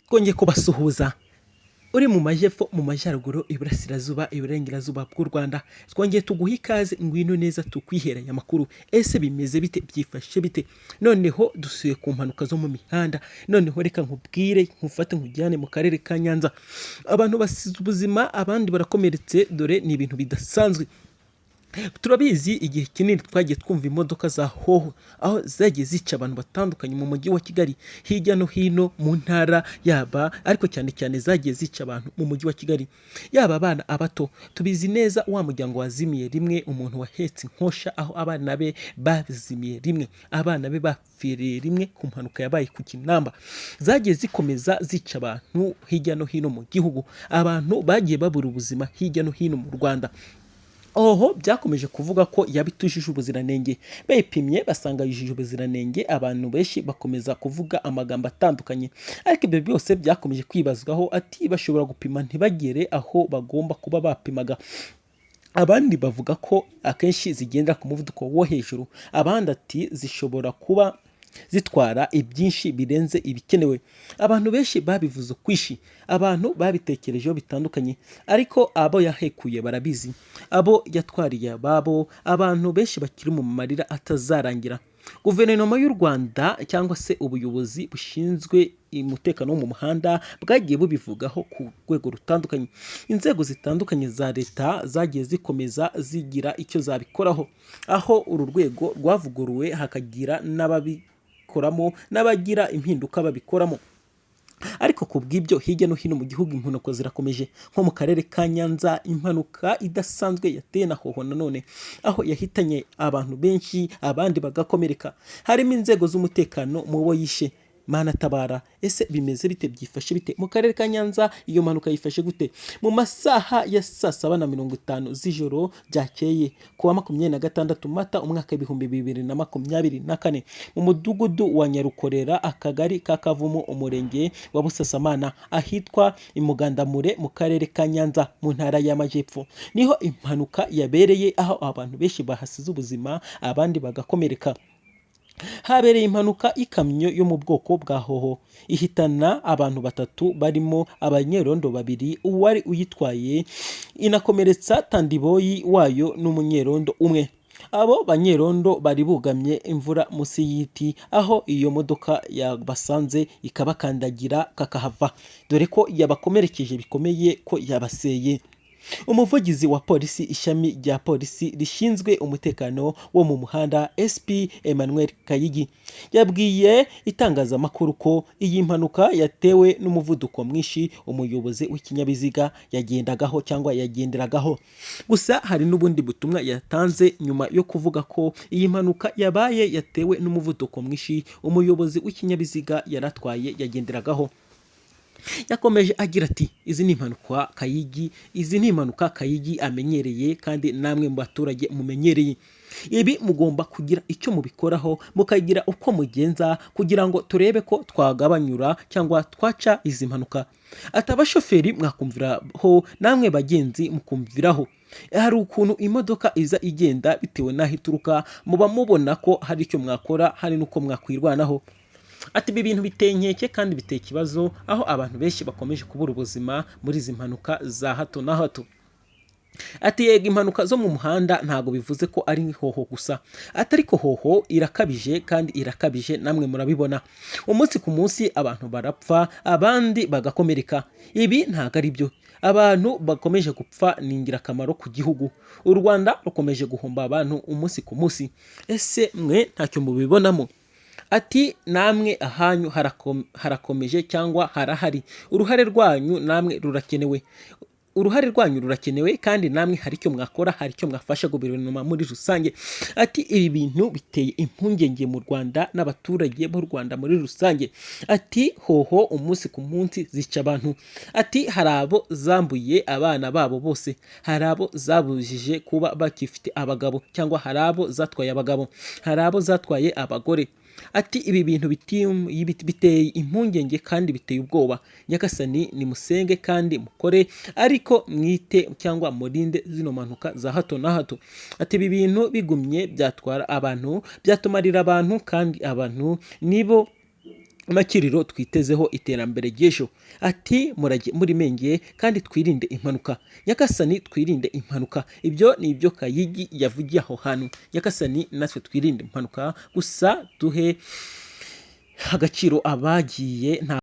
Twongeye kubasuhuza. Uri mu majyepfo, mu majyaruguru, iburasirazuba, iburengerazuba bw'u Rwanda, twongeye tuguha ikaze. Ngwino neza tukwihereye amakuru. Ese bimeze bite? Byifashe bite? Noneho dusuye ku mpanuka zo mu mihanda. Noneho reka nkubwire, nkufate nkujyane mu karere ka Nyanza. Abantu basize ubuzima, abandi barakomeretse. Dore ni ibintu bidasanzwe. Turabizi, igihe kinini twagiye twumva imodoka za Hoho, aho zagiye zica abantu batandukanye mu mujyi wa Kigali, hirya no hino mu ntara yaba, ariko cyane cyane zagiye zica abantu mu mujyi wa Kigali, yaba abana abato. Tubizi neza wa muryango wazimiye rimwe, umuntu wahetse inkosha, aho abana be bazimiye rimwe, abana be bapfiriye rimwe ku mpanuka yabaye ku Kinamba. Zagiye zikomeza zica abantu hirya no hino mu gihugu, abantu bagiye babura ubuzima hirya no hino mu Rwanda. Oho byakomeje kuvuga ko yabitujuje ubuziranenge, bayipimye basanga yujuje ubuziranenge. Abantu benshi bakomeza kuvuga amagambo atandukanye, ariko ibyo byose byakomeje kwibazwaho, ati bashobora gupima ntibagere aho bagomba kuba bapimaga. Abandi bavuga ko akenshi zigendera ku muvuduko wo hejuru, abandi ati zishobora kuba zitwara ibyinshi birenze ibikenewe. Abantu benshi babivuze ukwishi, abantu babitekerejeho bitandukanye, ariko abo yahekuye barabizi, abo yatwariye ababo, abantu benshi bakiri mu marira atazarangira. Guverinoma y'u Rwanda cyangwa se ubuyobozi bushinzwe umutekano wo mu muhanda bwagiye bubivugaho ku rwego rutandukanye. Inzego zitandukanye za leta zagiye zikomeza zigira icyo zabikoraho, aho uru rwego rwavuguruwe, hakagira n'ababikoramo n'abagira impinduka babikoramo. Ariko ku bw'ibyo, hirya no hino mu gihugu impanuka zirakomeje. Nko mu karere ka Nyanza, impanuka idasanzwe yateye na Hoho nanone, aho yahitanye abantu benshi, abandi bagakomereka, harimo inzego z'umutekano mu bo yishe. Mana tabara! Ese bimeze bite? Byifashe bite mu karere ka Nyanza? Iyo mpanuka yifashe gute? Mu masaha ya saa 7:50 z'ijoro ryakeye ku wa 26 Mata umwaka w'2024, mu mudugudu wa Nyarukorera, akagari ka Kavumu, umurenge wa Busasamana, ahitwa Imugandamure, mu karere ka Nyanza, mu ntara y'Amajyepfo, niho impanuka yabereye, aho abantu benshi bahasize ubuzima, abandi bagakomereka. Habereye impanuka y'ikamyo yo mu bwoko bwa Hoho, ihitana abantu batatu barimo abanyerondo babiri, uwari uyitwaye, inakomeretsa tandiboyi wayo n'umunyerondo umwe. Abo banyerondo bari bugamye imvura munsi y'igiti, aho iyo modoka yabasanze ikabakandagira kakahava, dore ko yabakomerekeje bikomeye, ko yabaseye. Umuvugizi wa polisi, ishami rya polisi rishinzwe umutekano wo mu muhanda, SP Emmanuel Kayigi, yabwiye itangazamakuru ko iyi mpanuka yatewe n'umuvuduko mwinshi umuyobozi w'ikinyabiziga yagendagaho cyangwa yagenderagaho. Gusa hari n'ubundi butumwa yatanze nyuma yo kuvuga ko iyi mpanuka yabaye yatewe n'umuvuduko mwinshi umuyobozi w'ikinyabiziga yaratwaye, yagenderagaho. Yakomeje agira ati: "Izi ni impanuka Kayigi amenyereye, kandi namwe mu baturage mumenyereye ibi. Mugomba kugira icyo mubikoraho, mukagira uko mugenza kugira ngo turebe ko twagabanyura cyangwa twaca izi mpanuka." Ati abashoferi mwakumviraho, namwe bagenzi mukumviraho. Hari ukuntu imodoka iza igenda bitewe n'aho ituruka, muba mubona ko hari icyo mwakora, hari n'uko mwakwirwanaho. Ati ibi bintu biteye inkeke kandi biteye ikibazo, aho abantu benshi bakomeje kubura ubuzima muri izi mpanuka za hato na hato. Ati yego, impanuka zo mu muhanda ntabwo bivuze ko ari Hoho gusa, ati ariko Hoho irakabije kandi irakabije, namwe murabibona. Umunsi ku munsi abantu barapfa, abandi bagakomereka. Ibi ntabwo ari byo. Abantu bakomeje gupfa ni ingirakamaro ku gihugu. U Rwanda rukomeje guhomba abantu umunsi ku munsi. Ese mwe ntacyo mubibonamo? Ati namwe ahanyu harakomeje cyangwa harahari, uruhare rwanyu namwe rurakenewe, uruhare rwanyu rurakenewe, kandi namwe hari icyo mwakora, hari icyo mwafasha guverinoma muri rusange. Ati ibi bintu biteye impungenge mu Rwanda n'abaturage b'u Rwanda muri rusange. Ati Hoho umunsi ku munsi zica abantu. Ati hari abo zambuye abana babo bose, hari abo zabujije kuba bakifite abagabo, cyangwa hari abo zatwaye abagabo, hari abo zatwaye abagore. Ati ibi bintu biteye impungenge kandi biteye ubwoba. Nyagasani, nimusenge kandi mukore, ariko mwite cyangwa murinde zino mpanuka za hato na hato. Ati ibi bintu bigumye byatwara abantu, byatumarira abantu, kandi abantu nibo Amakiriro twitezeho iterambere ry'ejo. Ati murajye muri menge kandi twirinde impanuka. Nyagasani, twirinde impanuka. Ibyo ni ibyo Kayigi yavugiye aho hantu. Nyagasani, natwe twirinde impanuka, gusa duhe agaciro abagiye nta